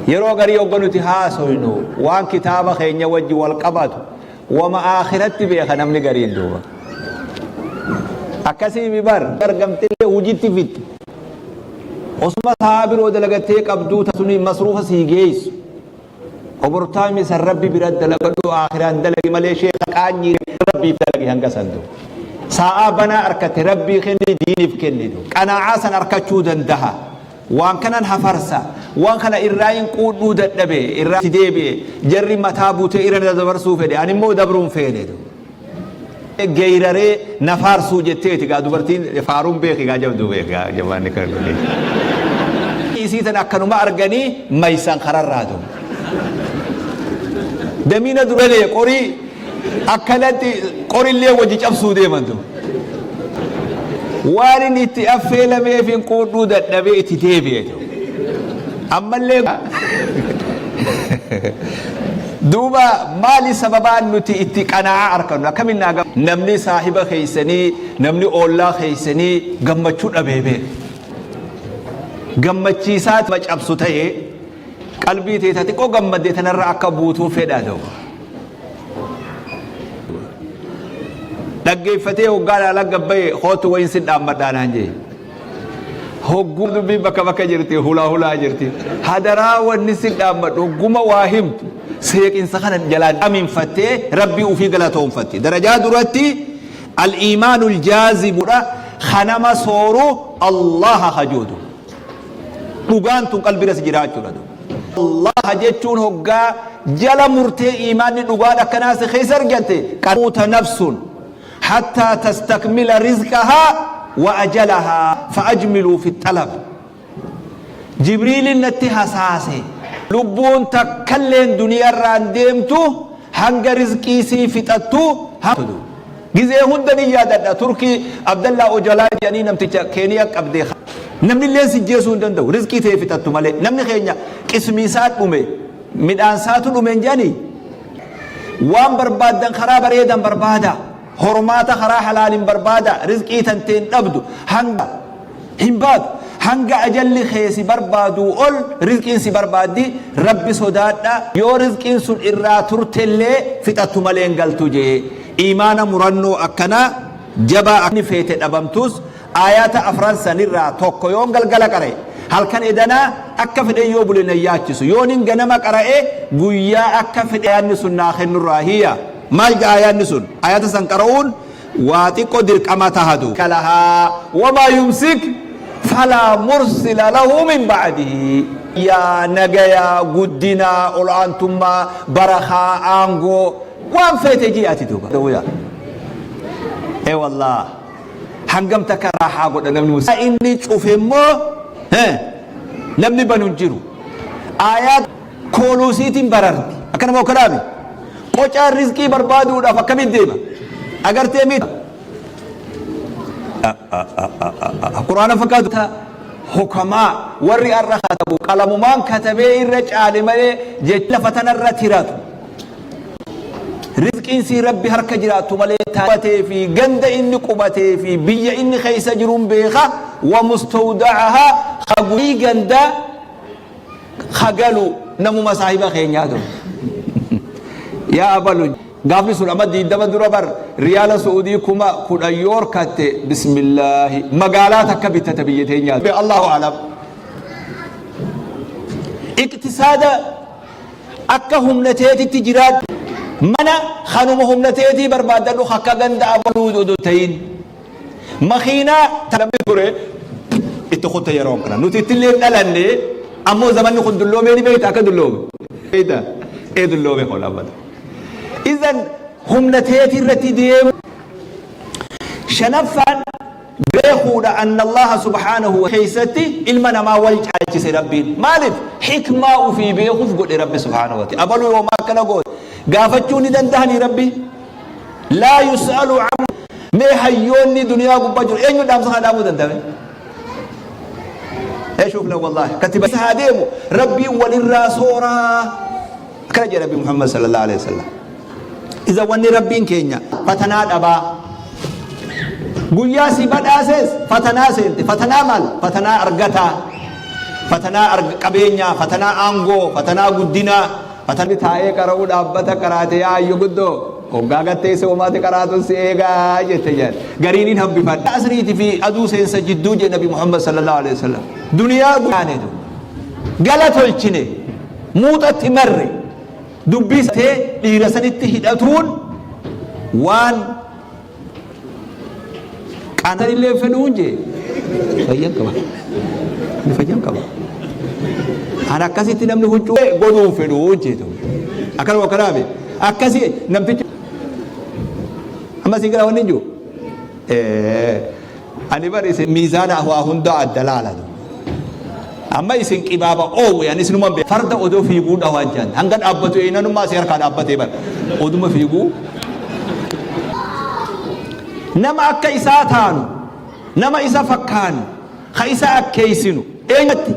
Yeroo garii hogga nuti haasoynu waan kitaaba keenya wajji wal qabatu wama aakhiratti beeka namni gariin duuba. Akkasiimi bar argamtillee hujitti fitti. Osuma sa'a biroo dalagattee qabduu tasuni masruufa sii geessu. Obortaami san Rabbi bira dalagadhu, aakhiraan dalagi malee sheekha qaanyii Rabbiif dalagi hanga san duuba. Sa'aa banaa arkate Rabbii kenni, diiniif kenni duuba. Qanaa'aa san arkachuu dandaha. Waan kanan hafarsa, waan kana irraayin quudhuu dadhabe, irraa itti deebi'e, jarri mataa buutee irra na dabarsuu fedhe, ani immoo dabruu hin feene. Geeyraree na faarsuu jetteeti gaa dubartiin faaruun beeki gaa jabduu beeki gaa jabaanni kan godhe. Isii tan akkanuma arganii maysan kararraa duuba. Damiina duralee qorii akkanatti qorillee wajji cabsuu deeman duuba. Waan inni itti affeelameef hin quudhuu dadhabee itti deebi'e. Ammallee duuba maali sababaan nuti itti qanaa'aa arkannu akkamiin naa namni saahiba keessanii, namni oollaa keessanii gammachuu dhabee beeka. Gammachiisaa cabsu ta'e qalbii teeta xiqqoo gammaddee tanarra akka buutuu fedha duuba. Dhaggeeffatee hoggaan ala gabbaye, "Kootu, wayin sin dhaammadhaa," naan jee. Hogguu dubbiin bakka bakka jirti, hulaa hulaa jirti. "Hadaraa, wanni sin dhaammadhu," hogguma waa himtu seeqinsa kana jalaan aminfattee Rabbii ufii galatoonfatte. Darajaa duratti al-iimaanul jaazibudha, kanama sooru Allaha hajuudu. Dhugaan tun qalbiirra si jiraachuudha. Allaha jechuun hoggaa jala murtee iimaanni dhugaan akkanaa si keessa argatte, qanuuta nafsun hattaa tastakmila rizqahaa wa ajalahaa fa'ajmiluu fi xalab. Jibriilin natti hasaase, lubbuun takkalleen duniyarraan deemtu hanga rizqii sii fixattu. Gizee hunda ni yaadadha, Turkii Abdallaa Ojalaa jedhanii namticha Keeniyaa qabdee, namni illee si jeesuu hin danda'u rizqii ta'e fixattu malee. Namni keenya qismii isaa dhume, midhaan isaatu dhume hin jedhanii. Waan barbaaddan karaa bareedan barbaada, hormaata karaa halaalin barbaada. Rizqii tanteen dhabdu hanga hin baatu, hanga ajalli kee si barbaaduu ol rizqiin si barbaaddi. Rabbi sodaadha, yoo rizqiin sun irraa turtellee fixattu malee hin galtu jee. Iimaana murannoo akkanaa jabaa inni feete dhabamtus, aayaata afran sanirraa tokko yoon galgala qara'e, halkan edanaa akka fedhe yoo bule nan yaachisu. Yoonin ganama qara'e, guyyaa akka fedhe aayaanni sun naa kennurraa hiya. Maal ja'a aayaanni sun? Aayata san qara'uun waa xiqqo dirqama tahatu. Lahaa wamaa yumsik falaa mursila lahu min ba'dihi. Yaa nagayaa, guddinaa, ol'aantummaa, barakaa, aangoo, waan feete jii ati duuba. Ee wallah, hangam takka raaxaa godha namni musliima. Inni cufe immoo namni banu hin jiru. Aayaat kooluusiitiin bararti. Akkanuma okkanaami. Qocaan rizqii barbaaduudhaaf akkamitti deema? Agartee miti. Quraana fakkaatu hukamaa warri har'a katabu qalamumaan katabee irra caale malee jecha lafa tanarra tiratu. Rizqiin sii Rabbi harka jiraattu malee qubatee fi ganda inni qubatee fi biyya inni keessa jiruun beeka. Wa mustawda'ahaa haguyii ganda hagalu namuma saahiba keenyaa ture. Yaa abalu, gaafni sun amma 20 dura bar riyaala Su'uudii 10,000 yoo horkatte, bismillaahi, magaalaa takka bittata biyya teenyaa. Allahu alam. Iqtisaada akka humna teetitti jiraadhu. Mana kanuma humna teetii barbaaddadhu, akka ganda abaluu odoo ta'in. Makiinaa namni ture itti kutte yeroo kana. Nuti ittillee dhalanne, ammoo zamanni kun dulloomee ni beekta akka dulloome. Beekta ee dulloome kun abbata. Izan humna teetii irratti deemu. Shanaffaan beekuudha anna Allaha subhaanahu wa keessatti ilma namaa wal caalchise Rabbiin. Maaliif? Hikmaa ufii beekuuf godhe Rabbi subhaanahu wa ta'ala. Abaluu yooma akkana goote gaafachuu ni dandahanii Rabbi? Laa yus'alu am. Mee hayyoonni duniyaa gubbaa jiru eenyu dhaamsa kana dhaamuu danda'ame? Ee shuuf la wallaahi katiba haa deemu, Rabbiin walirraa sooraa akkana jedha Rabbi Muhammad sallallahu alaihi wasallam. Iza wanni Rabbiin keenya fatanaa dhabaa guyyaa si badhaases fatanaa seente. Fatanaa maal? Fatanaa argataa. Fatanaa qabeenyaa, fatanaa aangoo, fatanaa guddinaa, fatanni taa'ee qara'uu dhaabbata qaraate yaa ayyo guddoo hoggaa gatteesse homaati qaraatun si eegaa jette jedhan. Gariin hin hambifadha. Asriiti fi aduu seensa jidduu jedhe Nabi Muhammad sallallahu alaihi wasallam. Duniyaa guyyaane gala tolchine muuxatti marre dubbii tee dhiira sanitti hidhatuun waan qaanillee fedhuun jee fayyan qaba. Ani fayyan qaba. Ani akkasitti namni huccuu godhuun fedhuu jeetu. Akkanuma akkanaami. Akkasi namtichi amma sii gara wanni jiru. Ani bari isin miizaana waa hundaa adda laalatu. Amma isin qibaaba oowwe ani isinuma beeku. Farda odoo fiiguu dhawaa jaan hanga dhaabbatu eenanummaa si harkaa dhaabbatee bara. Oduma fiiguu. Nama akka isaa taanu, nama isa fakkaannu, ka isa akkeessinu eenyutti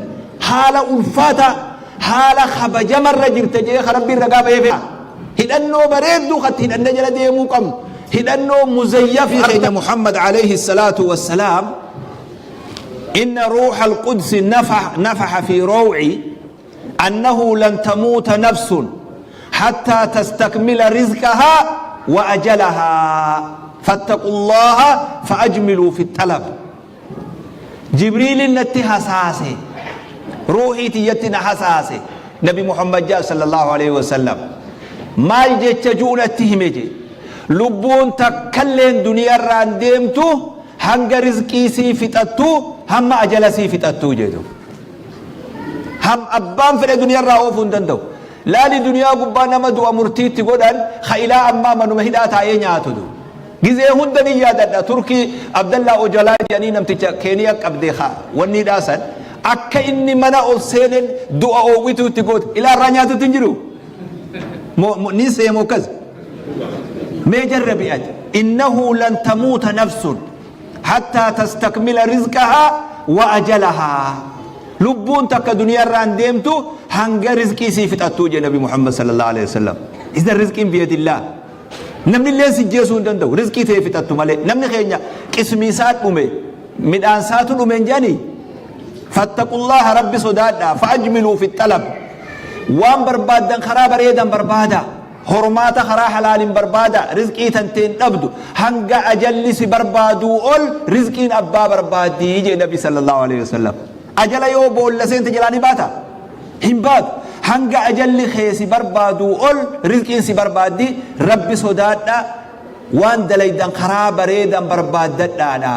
haala ulfaataa, haala kabajamarra jirta jedhee ka Rabbiin ragaa ba'eef hidhannoo bareedduu katti hidhannee jala deemuu qabnu, hidhannoo muzayyafi keenya Muhammad alayhi salaatu wassalaam, inna ruuha alqudsi nafaha fi raw'i annahu lan tamuuta nafsun hattaa tastakmila rizqahaa wa ajalahaa fattaqullaaha fa'ajmiluu fi xalab. Jibriilin natti hasaase, ruuhii tiyyatti na hasaase. Nabi Muhammad jaa sallallahu alaihi wasallam maal jecha ju'u natti hime je, lubbuun takkalleen duniyarraan deemtu hanga rizqii sii fixattu, hamma ajala sii fixattu jedhu. Ham abbaan fedhe duniyarraa oofuu hin danda'u. Laali, duniyaa gubbaa nama du'a murtiitti godhan ka ilaa ammaa manuma hidhaa taa'ee nyaatu du. Gizee hunda ni yaadadha. Turkii Abdallaa Ojalaa jedhanii namticha Keeniyaa qabde ka wanni hidhaa san akka inni mana ol seenen du'a oowwituu itti goote ilaa irraa nyaatutti hin jiru. Ni seemu akkas. Mee jarrabi ati. Innahu lan tamuuta nafsun hattaa tastakmila rizqahaa wa ajalahaa. Lubbuun takka duniyaarraan deemtu hanga rizqii sii fixattuu jedhe Nabi Muhammad sallallahu alaihi wasallam. Idan rizqiin biyadillaah. Namni illee si jeesuu hin danda'u. Rizqii ta'e fixattu malee. Namni keenya qismii isaa dhume, midhaan isaatu dhume hin jedhanii. Fattaqullaha, Rabbi sodaadhaa, fa'ajmiluu fi xalab. Waan barbaaddan karaa bareedan barbaada. Hormaata karaa halaaliin barbaada. Rizqii tanteen dhabdu. Hanga ajalli si barbaaduu ol rizqiin abbaa barbaaddii jedhe Nabi sallallahu alaihi wasallam. Ajala yoo boolla seente jalaa ni baata? Hin baatu. Hanga ajalli kee si barbaaduu ol rizqiin si barbaaddi. Rabbi sodaadha. Waan dalaydan karaa bareedan barbaaddadhaadha.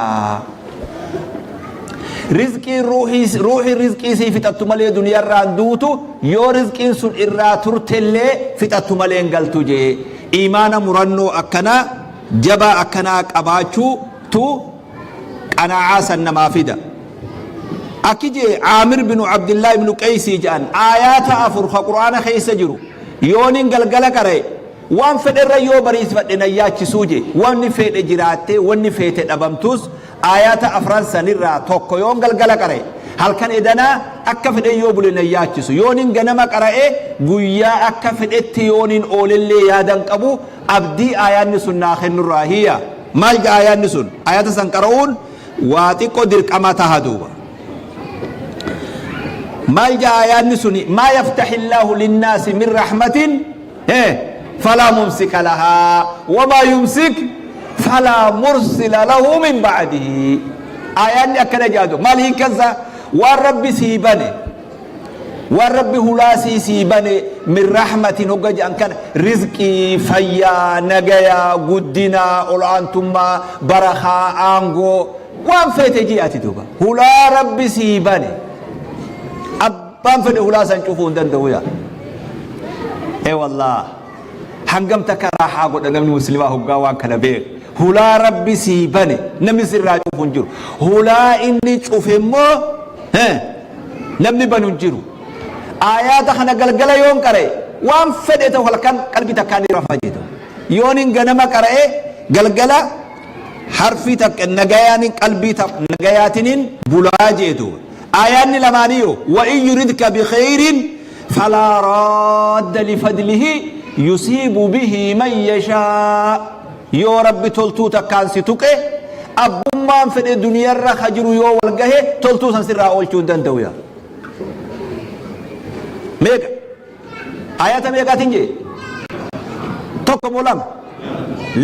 Rizqiin ruuhii rizqii sii fixattu malee duniyarraan duutu, yoo rizqiin sun irraa turtellee fixattu malee hin galtu jee. Imaana murannoo akkanaa jabaa akkanaa qabaachuu tu qanaa'aa san namaa fida. Akki jee Aamir binu Abdillaa ibnu Qeysii jedhan, aayaata afur ka Qur'aana keessa jiru yoonin galgala qara'e waan fedherra yoo bariisfadhe nan yaachisuu jee. Wanni fedhe jiraattee wanni feete dhabamtus, aayaata afran sanirraa tokko yoon galgala qara'e halkan edanaa akka fedhe yoo bule nan yaachisu, yoonin ganama qara'e guyyaa akka fedhetti yoonin oolellee yaadan qabu, abdii aayaanni sun naa kennurraa hiya. Maal jedha aayaanni sun? Aayaata san qara'uun waa xiqqoo dirqama taha duuba. Maal jedha aayaanni suni? Maa yaftaxillaahu linnaasi min rahmatin falaa mumsika lahaa wamaa yumsik falaa mursila lahu min ba'dihi. Aayaanni akkana jedhatu maal hiikkansa? Waan Rabbi sii bane, waan Rabbi hulaasii sii bane, min rahmatin hogga jedhan kana rizqii, fayyaa, nagayaa, guddinaa, ol'aantummaa, barakaa, aangoo, waan feete ji'ati duuba hulaa Rabbi sii bane abbaan fedhe hulaa san cufuu hin danda'u. Yaa ee wallaah, hangam takka raaxaa godha namni muslimaa hoggaa waan kana beeku. Hulaa Rabbi sii bane namni sirraa cufu hin jiru. Hulaa inni cufe immoo namni banu hin jiru. Aayaata kana galgala yoon qara'e waan fedhe ta'u halkan qalbii takkaan ni rafa jedhu. Yoon hin ganama qara'e galgala harfii takka nagayaanin qalbii nagayaatiniin bulaa jeetu. Aayaanni lamaaniyo wa in yuridka bikhayrin falaa raadda lifadlihi yusiibu bihi man yashaa. Yoo Rabbi toltuu takkaan si tuqe abbummaan fedhe duniyarra ka jiru yoo wal gahe toltuu san sirraa oolchuu hin danda'u. Yaa Meeqa? Ayata meeqaatiin jee? Tokko moo lama?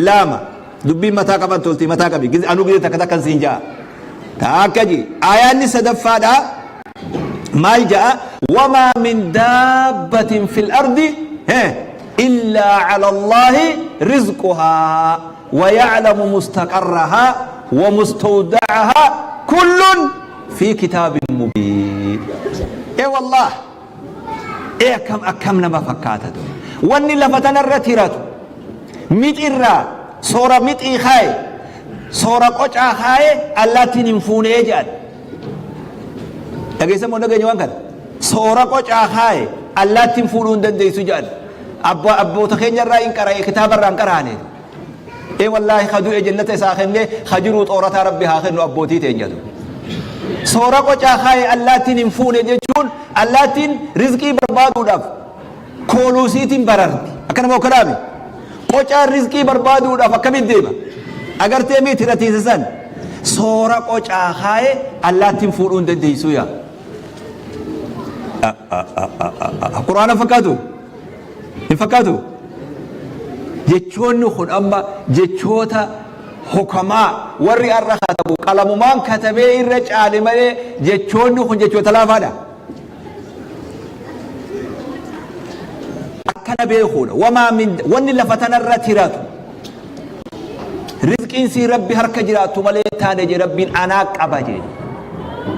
Lama. Dubbiin mataa qaban tolti mataa qabi. Gize anuu gize takka takkan siin ja'a. Takka ji. Ayaanni sadaffaadha. Maal ja'a? Wamaa min daabbatin fil ardi illaa cala Allaahi rizquhaa wa ya'lamu mustaqarrahaa wa mustawda'ahaa kullun fi kitaabin mubiin. Ee wallaah. Ee akkam akkam nama fakkaata ture. Wanni lafa tanarra tiratu mixirraa soora mixii kaaye soora qocaa kaaye allaattiin hin fuunee jedhan. Dhageessan moo dhageenya waan kana? Soora qocaa kaaye allaattiin fuudhuu hin dandeessu jedhan. Abbaa abboota keenya irraa hin qara'e kitaaba irraa hin qaraane. Ee wallaahi ka du'e jannata isaa kennee ka jiruu xoorataa rabbi haa kennu abbootii teenyatu. Soora qocaa kaaye allaattiin hin fuune jechuun allaattiin rizqii barbaaduudhaaf kooluusiitiin bararti. Akkana moo akkanaami? Qocaan rizqii barbaaduudhaaf akkamitti deema? Agartee miti ratiisa san. Soora qocaa kaaye allaattiin fuudhuu hin dandeessu yaa. Quraana fakkaatu? Hin fakkaatu? Jechoonni kun amma jechoota hukamaa warri har'a katabu qalamumaan katabee irra caale malee jechoonni kun jechoota laafaadha. Akkana beekuudha. Wamaa min wanni lafa tanarra tiratu Rizqiin sii Rabbi harka jiraattu malee taane jee Rabbiin anaa qaba jee.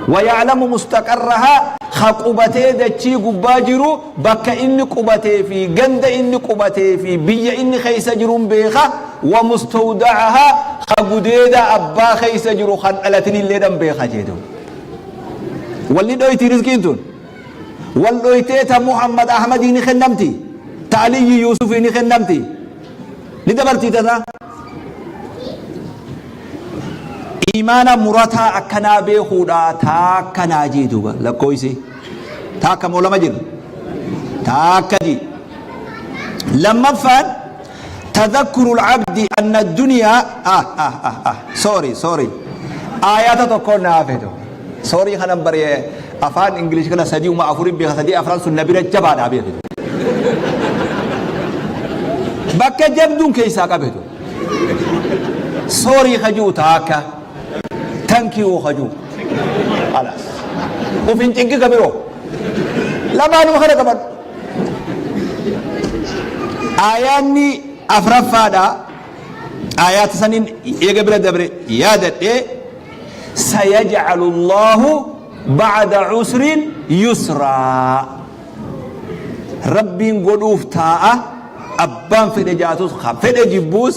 Waya'lamu mustaqarrahaa ka qubatee dachii gubbaa jiru bakka inni qubatee fi ganda inni qubatee fi biyya inni keessa jiruun beeka wa mustawda'ahaa ka gudeeda abbaa keessa jiru kan dhalatinillee dhan beeka jee duuba. Walli dhoyti rizqiin tun. Wal dhoytee ta Muhammad Ahmadii ni kennamti. Ta Aliyyi Yuusufii ni kennamti. Ni dabartii tana. Iimaana murataa akkanaa beekuudha taakka naa jii duuba lakkooysi. Taakka moo lama jirra? Taakka jii. Lammaffaan tadhakkuru al-abdi anna ad-dunyaa ah ah ah ah sorry sorry aayata tokko naa hafe tokko. Sorry kanan bare afaan English kana sadii uma afurin beeka sadii afran sun na bira jabaadha beekitu. Bakka jabduun keessaa qabetu. Sorry kajuu taakka. Thank you kajuu. Khalas. Uf hin cinqi ka biroo. Lamaanuma kana qabadhu. Aayaanni afraffaadha. Aayaata saniin eega bira dabre yaadadhee sayaj'alu Allahu ba'da usrin yusraa. Rabbiin godhuuf taa'a abbaan fedhe jaatus ka fedhe jibbuus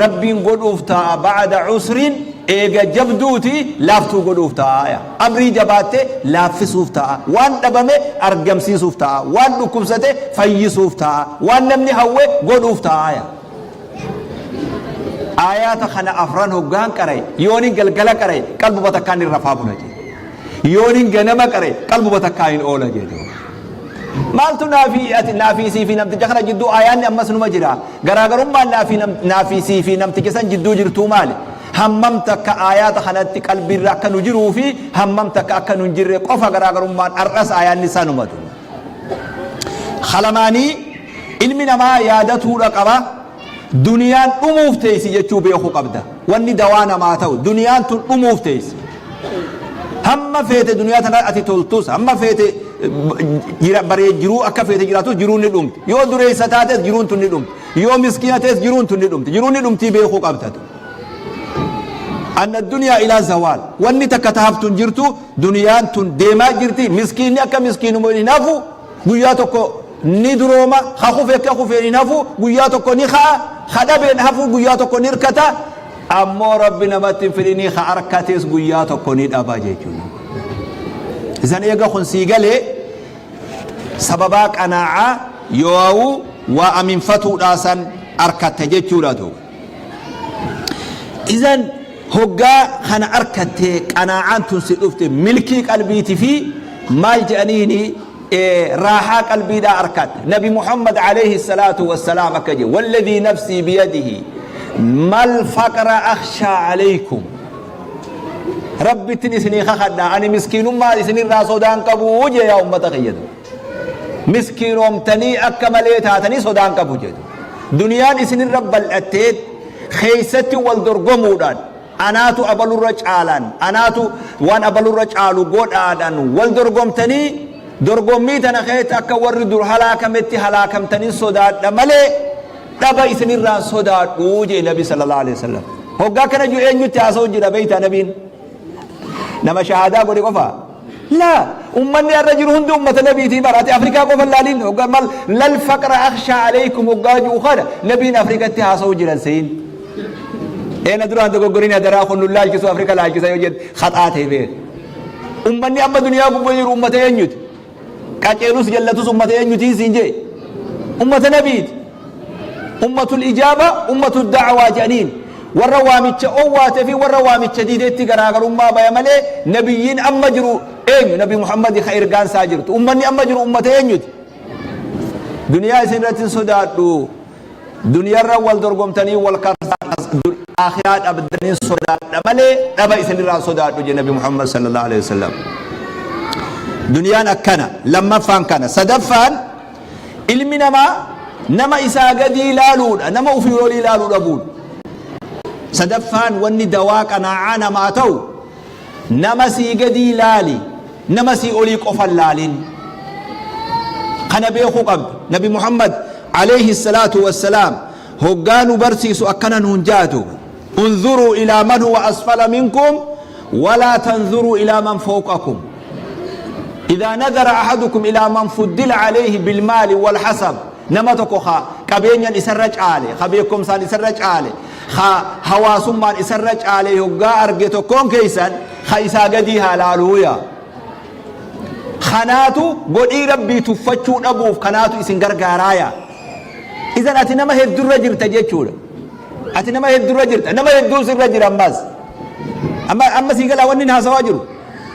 Rabbiin godhuuf taa'a ba'da usrin eega jabduuti laaftuu godhuuf taa'a. Amrii jabaatte laaffisuuf taa'a. Waan dhabame argamsiisuuf taa'a. Waan dhukkubsate fayyisuuf taa'a. Waan namni hawwe godhuuf taa'a. Aayaata kana afran hoggaan qara'e yoonin galgala qara'e qalbuma takkaan hin rafaa bula jedhe. Yoonin ganama qara'e qalbuma takkaan hin oola jedhe. Maaltu naafii ati naafii sii fi namticha kana jidduu aayaanni ammas numa jira. Garaagarummaan naafii naafii sii fi namticha san jidduu jirtuu maali? Hammam takka aayaata kanatti qalbiirra akka nu jiruu fi hammam takka akka nu hin jirre qofa garaagarummaan har'as aayaanni sanumatu. Kalamaanii ilmi namaa yaadatuudha qaba. Duniyaan dhumuuf teessi jechuu beekuu qabda. Wanni dawaa namaa ta'u duniyaan tun dhumuuf teessi. Hamma feete duniyaa tana ati toltus hamma feete baree jiruu akka feete jiraatus jiruun ni dhumti. Yoo dureessa taates jiruun tun ni dhumti. Yoo miskiina ta'es jiruun tun ni dhumti. Jiruun ni dhumtii beekuu qabda. Anna duniyaa ilaa zawaal. Wanni takka ta haftu hin jirtu duniyaan tun deemaa jirti. Miskiinni akka miskiinuma hin hafu guyyaa tokko ni durooma. Ka kufe akka kufeen hin hafu guyyaa tokko ni ka'a. Ka dhabeen hafu guyyaa tokko ni hirkata. Ammoo Rabbi namatti hin fidhinii ka arkates guyyaa tokko ni dhaba jechuudha. Isan eega kun sii galee sababaa qanaa'aa yoo'u waa aminfatuudhaa san arkatta jechuudha duuba. Izan hoggaa kana arkatte qanaa'aan tun si dhufte milkii qalbiiti fi maal jedhaniini raahaa qalbiidhaa arkatte. Nabi Muhammad alayhi salaatu wassalaam akka jedhe walladhii nafsii biyadihi mal faqra akhshaa alaykum. Rabbittin isinii kakadha ani miskiinummaa isinirraa sodaan qabu jee yaa ummata kiyyatu. Miskiinoomtanii akka malee taatanii sodaan qabu jedhu. Duniyaan isinirra bal'attee keessatti wal dorgomuudhaan, anaatu abalurra caalaan, anaatu waan abalurra caalu godhaadhaan wal dorgomtanii, dorgommii tana keessa akka warri dur halaakametti halaakamtanii sodaadha malee dhaba isinirraan sodaadhu jee Nabi sallallahu alaihi wasallam. Hoggaa kana jiru eenyutti haasa'u jira beeytaa nabiin? Nama shahaadaa godhe qofa? Laa, ummanni har'a jiru hundi ummata nabiitii bara. Ati Afrikaa qofa laaliin hoggaa mal lal faqra akhshaa alaykum hoggaa jiru kana nabiin Afrikatti haasa'u jiran seyin. Eena duraan dogoggorin hadaraa kun nu laalchisu, Afrika laalchisa yoo jette haxaa ta'e beek. Ummanni amma duniyaa gubbaa jiru ummata eenyuti? Qaceelus jallatus ummata eenyuti siin jee? Ummata nabiiti. Ummatul ijaaba, ummatul da'waa jedhaniin. Warra waamicha owwaatee fi warra waamicha diideetti garaagarummaa baya malee nabiyyiin amma jiru eenyu? Nabi Muhammad ka ergaan isaa jirtu. Ummanni amma jiru ummata eenyuti? Duniyaa isin irratti hin sodaadhu. Duniyaarra wal dorgomtanii wal akhiraa dhabdanii sodaadha malee dhaba isinirraa sodaadhu jedhe Nabi Muhammad sallallahu alaihi wasallam. Duniyaan akkana, lammaffaan kana, sadaffaan ilmi namaa nama isaa gadii ilaaluudha, nama ofii olii ilaaluu dhabuudha. Sadaffaan wanni dawaa qanaa'aa namaa ta'u, nama sii gadii ilaali, nama sii olii qofa laalin. Kana beekuu qabda. Nabi Muhammad alayhi salaatu wassalaam hoggaa nu barsiisu akkana nuun jaatu: unzuruu ilaa man huwa asfala minkum walaa tanzuruu ilaa man fawqakum. Idaa nadara ahadukum ilaa man fuddila alayhi bilmaali walhasab, nama tokko ka qabeenyan isarra caale, ka beekumsaan isarra caale, ka hawaasummaan isarra caale hoggaa arge tokkoon keeysan, ka isaa gadii haa laaluuya. Kanaatu godhii Rabbii tuffachuu dhabuuf kanaatu isin gargaaraaya. Idan ati nama heddurra jirta jechuudha. Ati nama heddurra jirta, nama hedduu sirra jira. Ammas amma amma sii galaa wanni haasawaa jiru?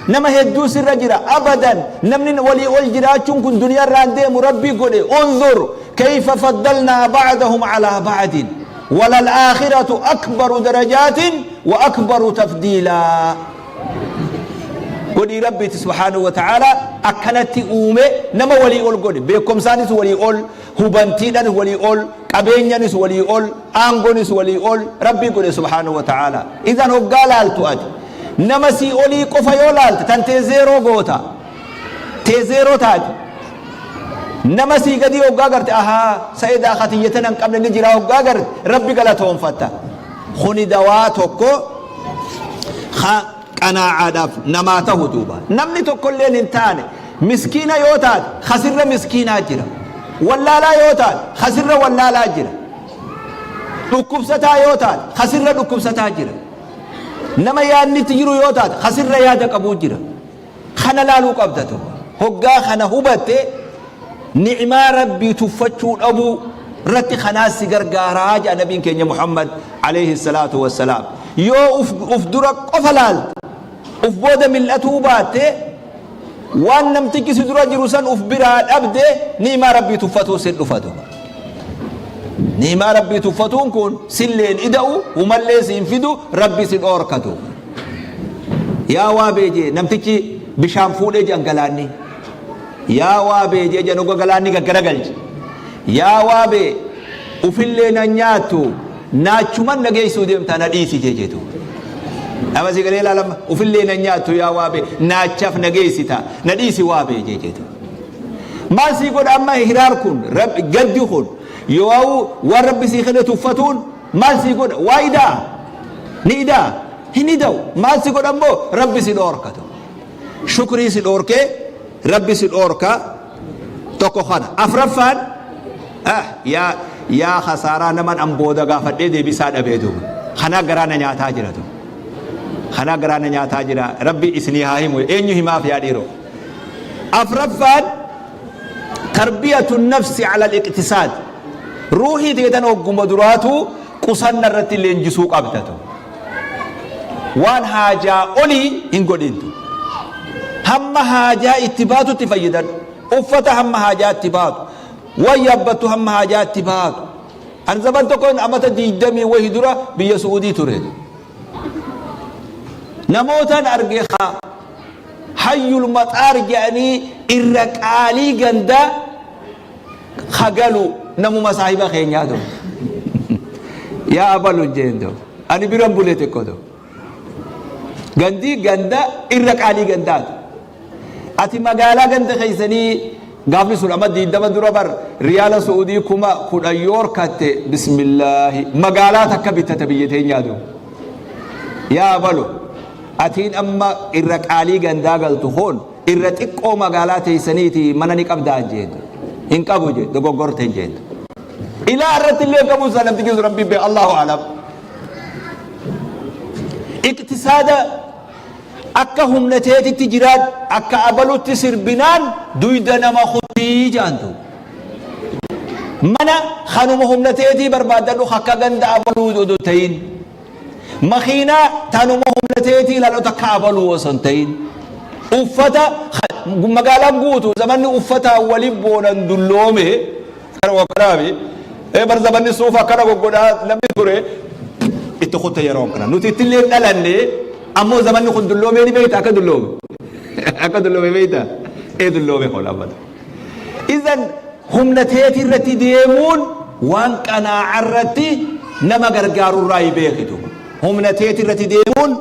Nama hedduu sirra jira. Abadan namni walii ol jiraachuun kun duniyaa irraan deemu. Rabbii godhe: unzur kayfa faddalnaa ba'dahum alaa ba'din walal aakhiratu akbaru darajaatin wa akbaru tafdiilaa. Godhii Rabbiiti subhaanahu wa ta'ala akkanatti uume, nama walii ol godhe, beekumsaanis walii ol, hubantiidhanis walii ol, qabeenyanis walii ol, aangonis walii ol Rabbii godhe subhaanahu wa ta'ala. Idan hoggaa laaltu, ati nama sii olii qofa yoo laalte tan tee zeeroo goota, tee zeeroo taati. Nama sii gadii hoggaa garte, ahaa, sa'edaa katiyyatan hin qabne ni jira hoggaa garte, Rabbi galatoonfatta. Kuni dawaa tokko ha qanaacaadhaaf namaa tahu. Duuba namni tokkolleen hin taane, miskiina yoo taate kasirra miskiinaa jira, wallaalaa yoo taate kasirra wallaalaa jira, dhukkubsataa yoo taate kasirra dhukkubsataa jira, nama yaadnitti jiru yoo taate kasirra yaada qabuu jira. Kana laaluu qabda tokko. Hoggaa kana hubatte ni'maa Rabbii tuffachuu dhabuu irratti kanaas si gargaaraa jedha nabiin keenya Muhammad alayhi salaatu wassalaam. Yoo uf dura qofa laalte, uf booda mil'atuu baatte, waan namtichi si dura jiru san uf biraa dhabde, ni'maa Rabbii tuffatuu sin dhufatu. Ni'maa Rabbii tuffatuun kun silleen ida'u, humallee siin fidu, Rabbi si dhoorkatu. Yaa waa beejee namtichi bishaan fuudhee jedhan galaanni. Yaa waa beejee jedhan oga galaanni gaggaragalche. Yaa waa bee, ufillee nan nyaattu, naachuman na geessuu deemtaa, na dhiisi jeetu. Nama si galee ilaalama, ufillee nan nyaattu, yaa waa bee, naachaaf na geessita, na dhiisi waa bee jeetu. Maal sii godha amma hiraar kun, gaddi kun, yoo waan Rabbi sii kenne tuffatuun maal sii godha? Waa idaa ni idaa hin ida'u. Maal si godha immoo? Rabbi si dhoorkatu, shukrii si dhoorkee Rabbi si dhoorka. Tokko kana. Afraffaan, yaa yaa khasaaraa naman an booda gaafadhee deebisaa dhabee duuba kanaa garaa na nyaataa jira tu, kanaa garaa na nyaataa jira. Rabbi isinii haa himu, eenyu himaaf yaa dhiiroo? Afraffaan tarbiyatu nafsi ala al-iqtisaad. Ruuhii teetan hogguma duraatu qusanna irratti leenjisuu qabdatu. Waan haajaa olii hin godhintu, hamma haajaa itti baatutti fayyadadhu. Uffata hamma haajaa itti baatu, waan yaabbattu hamma haajaa itti baatu. An zaman tokko amata 20 wahi dura biyya Su'uudii ture. Namootaan arge hayyul maxaar jedhanii irra qaalii gandaa. Kagalu namuma saahiba keenyaa ta'u. Yaa abalu jeen ta'u. Ani biran bule xiqqoo ta'u. Gandii ganda irra qaalii gandaati. Ati magaalaa ganda keessanii gaafni sun amma 20 dura bar riyaala Su'uudii 10,000 yoo horkatte, bismillaahi, magaalaa takka bittata biyya teenyaa ta'u. Yaa abalu, atiin amma irra qaalii gandaa galtu kun irra xiqqoo magaalaa teessaniiti mana ni qabdaa jeen. Hin qabu jeen, dogoggorte jeen. Ilaa irratti illee qabu isaa namtichi sun rabbiin beeka, Allahu alam. Iqtisaada akka humna teetitti jiraadhu, akka abalutti sirbinaan duyda nama kutii jaantu. Mana kanuma humna teetii barbaaddadhu, akka ganda abaluu odoo ta'in. Makiinaa tanuma humna teetii ilaalu, takka abaluu osoo hin ta'in. Uffata magaalaan guutu zamanni uffataan waliin boonan dulloome kana wakkanaami. Bar zamanni suufa akkana goggodhaa namni ture itti kutte yeroo kana. Nuti itti illee dhalanne, ammoo zamanni kun dulloomee ni beekta, akka dulloome. Akka dulloome beekta. Ee, dulloome kun abbata. Idan humna teetii irratti deemuun waan qanaa'a irratti nama gargaarurraa hin beekitu. Humna teetii irratti deemuun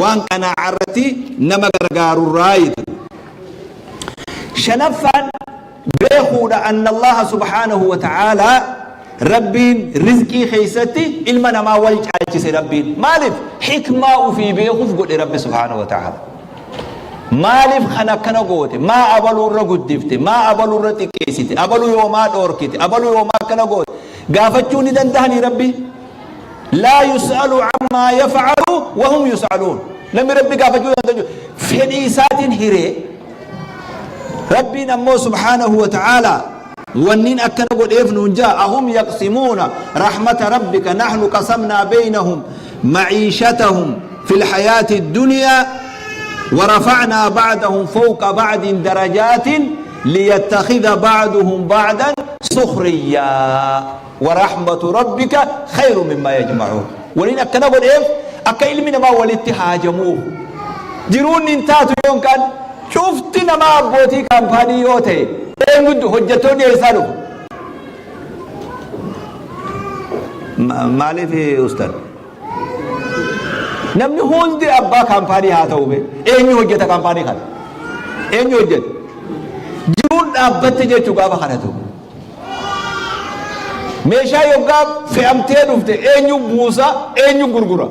waan qanaa'a irratti nama gargaarurraa. Shanaffaan beekuudha anna Allaha subhaanahu wa ta'aalaa, Rabbiin rizqii keessatti ilma namaa wal caalchise. Rabbiin maaliif hikmaa ufii beekuuf godhe? Rabbi subhaanahu wa ta'aalaa maaliif kan akkana goote? Maa abaluu irra guddifte? Maa abaluu irra xiqqeessite? Abaluu yoomaa dhoorkite? Abaluu yoomaa akkana goote? Gaafachuu ni dandahanii? Rabbi laa yus'alu ammaa yaf'alu wa hum yus'aluun. Namni Rabbi gaafachuu danda'u fedhii isaatiin hiree. Rabbiin ammoo subhaanahu wa ta'aalaa wannin akkana godheef nuun jaa: ahum yaqsimuuna rahmata rabbika nahnu qasamnaa baynahum maciishatahum fi lhayaati ddunyaa ورفعنا بعضهم فوق بعض درجات ليتخذ بعضهم بعضا سخريا ورحمة ربك خير مما يجمعون. Waliin akkana godheef akka ilmi namaa walitti haajamuuf. Jiruun hin taatu yoon kan cufti namaa abbootii kaampaanii yoo ta'e, eenyutu hojjettoonni eessaa dhufu? Maaliif ustad? Namni hundi abbaa kaampaanii haa ta'u be, eenyu hojjeta kaampaanii kana? Eenyu hojjeta? Jiruun dhaabbatte jechuu gaafa kanatu. Meeshaa yoggaa fe'amtee dhufte eenyu buusa, eenyu gurgura?